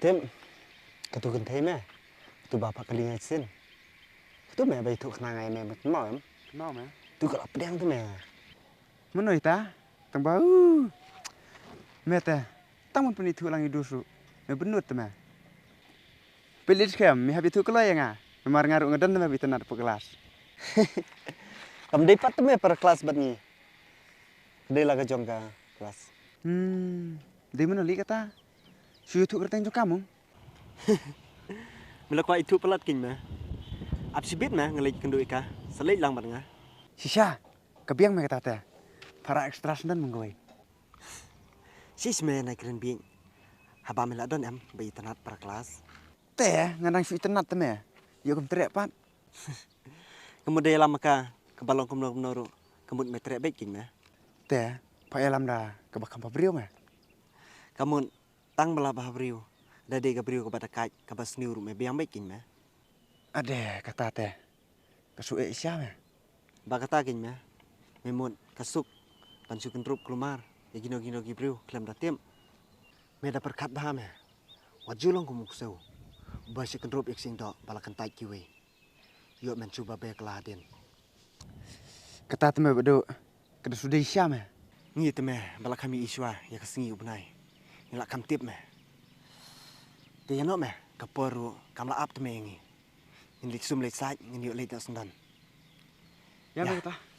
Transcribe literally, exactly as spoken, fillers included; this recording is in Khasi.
Tip, katu kynthei me. Katu ba pat kali ngai sin. Katu me ba ithuh khnang ngai me me kynmaw em. Kynmaw me. Tu ka la pdiang tu me. Mynno ita? Tang ba u. Me te. Tang mon pynithuh lang i dus ru. Me bynut te me. Pelit khem, me hap ithuh kloi ïa nga. Me mar nga ru nga don te me ba itynnat puk klas. Kam dei pat te me para klas bad ngi. Ka dei la ka jong ka klas. Hmm, dei mynno li kata? Shu ïathuh kyrteng jong ka mung. Me la kwah ithuh palat keiñ me. Ap shibit me nga leit kynduh ïa ka. Sa leit lang bad nga. Shisha, ka biang me kata te. Para extra sendon mung kawei. Shish me nai kren biang. Haba me la don em ba itynnat para klas. Te, nga dang shu itynnat te me. Ïoh kum treh pat. Ka mut da ïalam ka, kaba long kumno kumno ruh, ka mut me treh beit keiñ me. Te, pha ïalam da kaba kham bhabriew me. Ka mut tang ba la bhabriew, da dei ka briew kaba da kait, kaba sniew ruh me biang beit keiñ me. Ade, kata te. Ka shu eh sha me. Ba kata keiñ me. Me mut ka suk ban shu kynrup kulmar ïa kino kino ki briew khlem da tip. Me da pyrkhat bha me. Wat ju long kum u ksew ba shu kynrup ïa ka shyndoh ba la kyntait kiwei. Ïoh men shu ba be kla hadien. Kata te me ba duk ka da shu dei sha me. Ngi te me ba la kham ïohi shuwa ïa ka sngi u bnai. Ngi la kham tip me. Te ïa noh me ka por ruh kam la ap te me ïa ngi. Ngin leit sum leit sait ngin ïoh leit da sendon. Ïa me kata.